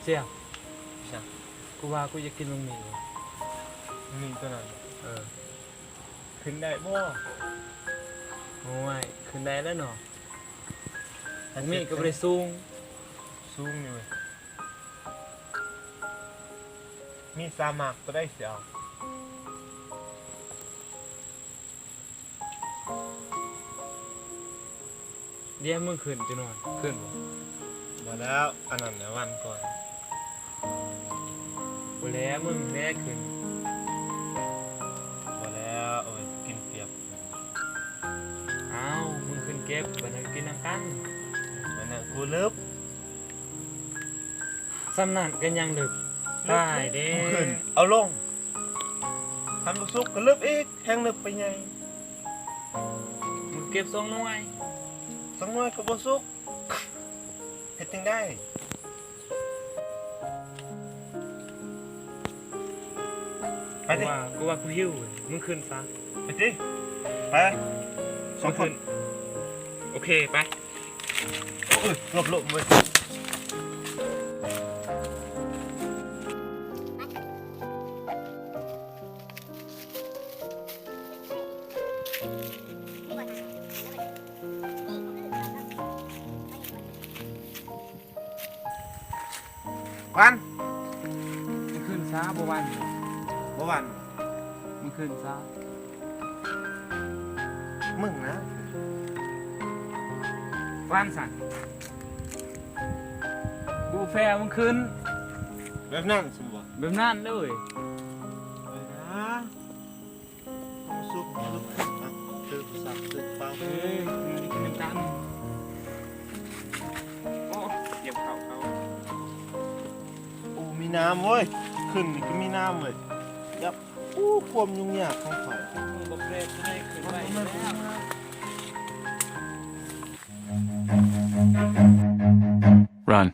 ສຽວ ຫຍັງ? ກູວ່າກູຢາກກິນໝາກໝີ່. ໝາກໝີ່ໂຕນັ້ນ? ເອີ. ຂຶ້ນໄດ້ບໍ່? ໂອ້ຍ ຂຶ້ນໄດ້ແລ້ວເນາະ. ໝາກໝີ່ກໍບໍ່ໄດ້ສູງ. ສູງຢູ່ເວີຍ. ມີສາມໝາກ ໂຕໃດຊິເອົາ? ດຽວມຶງຂຶ້ນຈະນອນ ຂຶ້ນບໍ່? ບໍ່ແລ້ວ ອັນນັ້ນນະວັນກ່ອນ. ບໍ່ແລ້ວ ມຶງແລກຂຶ້ນ. ບໍ່ແລ້ວ ໂອ້ຍ ກິນປຽບ. ອ້າວ ມຶງຂຶ້ນເກັບ ບັດນັ້ນກິນນຳກັນ. ບັດນັ້ນກູເລິບ. ສ່ຳນັ້ນກໍຍັງເລິບ. ຕາຍເດ້. ເອົາລົງ. ຄັນບໍ່ສຸກກໍເລິບອີກ ແຮງເລິບໄປໃຫຍ່. ມຶງເກັບສອງໜ່ວຍ. ສອງໜ່ວຍກໍບໍ່ສຸກ ເຮັດຈັ່ງໃດ? ໄປຕິ. ກູວ່າ ກູວ່າກູຫິວ. ມຶງຂຶ້ນຊະ. ໄປຕິ ໄປ ສອງຄົນ. ໂອເຄ ໄປ. ໂອ້ຍ ຫຼົບໆເວີຍ. ວັນ ມຶງຂຶ້ນຊະ ບໍ່ວັນ ບໍ່ວັນ. ມຶງຂຶ້ນຊະ. ມຶງນະ ວັນຊັ້ນ. ກູແຟມຶງຂຶ້ນ. ແບບນັ້ນຊັ້ນບໍ່? ແບບນັ້ນເລີຍ. ເອີນະ. ສຸກ ລຸກຂຶ້ນ ເອົາ ເຕີມສັກ ເຕີມເປົ່າ. ເອີ ກິນນຳກັນ. ໂອ້ ເຈັບເຂົ່າເຂົາ. ໂອ້ ມີນ້ຳເວີຍ ຂຶ້ນນີ້ກໍມີນ້ຳເວີຍ. ໂອ້ ຄວາມຫຍຸ້ງຍາກຂອງຂ້ອຍ. ບໍ່ແປກໃດຂຶ້ນໄວແລ້ວ. Run.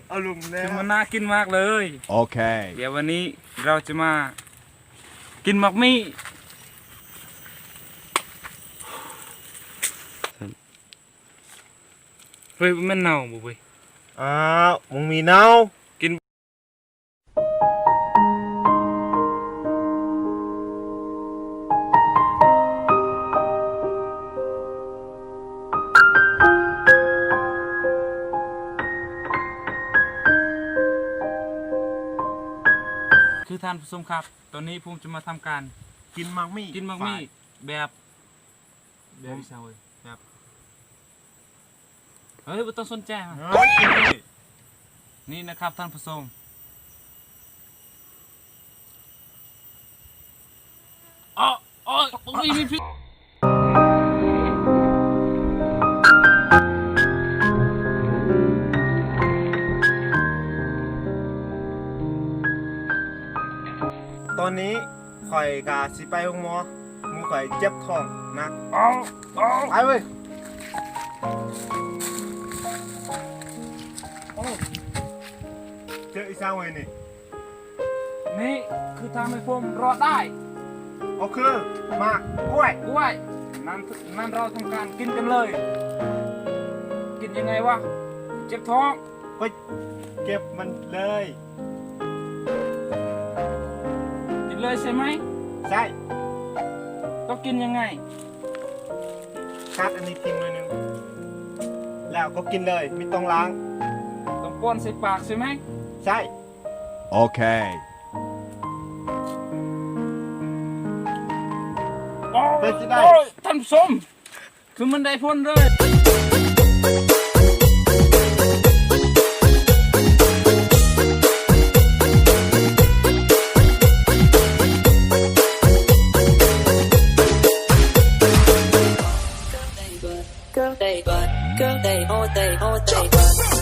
ເອົາລົງແລ້ວ ຈະມາໜ້າກິນມາກເລີຍ. ໂອເຄ ດຽວວັນນີ້ເຮົາຈະມາກິນໝາກໝີ່. ເຮີ້ຍ ບໍ່ແມ່ນເນົ່າບໍ່ເວີຍ? ອ້າວ ໝາກໝີ່ເນົ່າ ກິນ. ຄືທ່ານຜູ້ຊົມຄັບ ຕອນນີ້ຜົມຈະມາທຳການກິນໝາກໝີ່ ກິນໝາກໝີ່ແບບ ແບບອີ່ຫຍັງເວີຍ? ແບບ ເຮີ້ຍ ບໍ່ຕ້ອງສົນໃຈ. ເຮີ້ຍ ນີ້ນະຄັບທ່ານຜູ້ຊົມ. ເອົາ ໂອ້ຍ ໂອ້ຍ ມີພິດ. ຕອນນີ້ ຂ້ອຍກະຊິໄປໂຮງໝໍ ໝູ່ຂ້ອຍເຈັບທ້ອງໜັກ. ເອົາ ເອົາ ໄປເວີຍ. ໂອ້ ເຈີອີ່ຫຍັງເວີຍນີ້? ນີ້ຄືທຳໃຫ້ຜົມລອດໄດ້ ກໍຄືໝາກກ້ວຍ ກ້ວຍ. ນັ້ນ ນັ້ນເຮົາທຳການກິນກັນເລີຍ. ກິນຍັງໄງວະ? ເຈັບທ້ອງ. ກໍເກັບມັນເລີຍ. ກິນເລີຍໃຊ່ໄໝ? ໃຊ່. ຕ້ອງກິນຍັງໄງ? ຕັດອັນນີ້ຖິ້ມໜ້ອຍໜຶ່ງ ແລ້ວກໍກິນເລີຍ ບໍ່ຕ້ອງລ້າງ. ຕ້ອງປ້ອນໃສ່ປາກໃຊ່ໄໝ? ໃຊ່. ໂອເຄ. ໂອ້ຍ ເປັນຈັ່ງໃດ? ໂອ້ຍ ທ່ານຜູ້ຊົມ ຄືມັນໄດ້ຜົນເລີຍ. Girl, they butt. Girl, they, oh, they, oh, they butt.